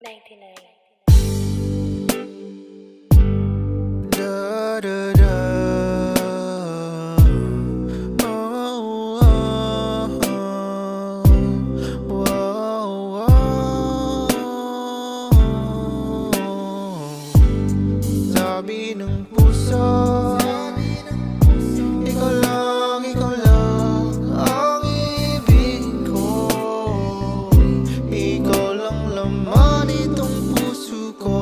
99. Da da da. Oh. Sabi ng puso, ikaw lang ang ibig ko. Ikaw lang laman itong puso ko.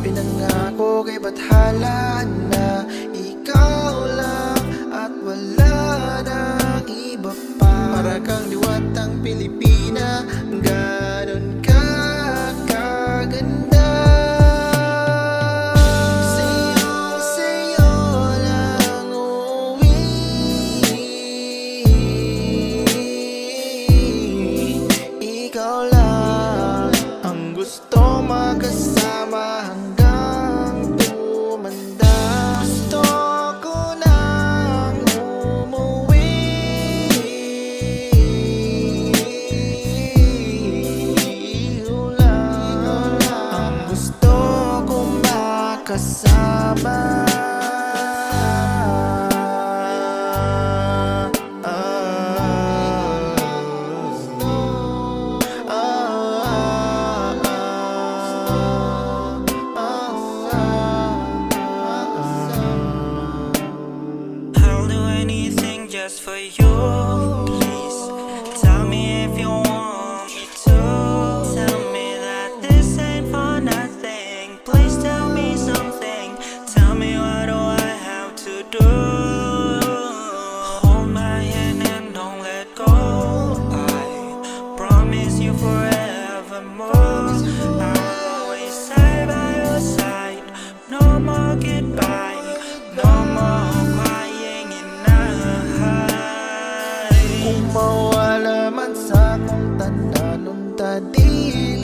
Pinangako kay Bathala na ikaw lang at wala nang iba pa. Para kang diwatang Pilipina, ganon ka kaganda. Sa'yo, sa'yo lang uuwi. Ikaw lang ang gusto makasama hanggang tumanda. Gusto ko nang umuwi. Ikaw lang ang gusto kong makasama. I'll do anything just for you. Please tell me if you want me to. Tell me that this ain't for nothing. Please tell me something. Tell me, what do I have to do? Hold my hand and don't let go. I promise you forevermore. I'll always stay by your side. No more goodbye. No more crying in the Kung mawala man sa akong tanan, unta dili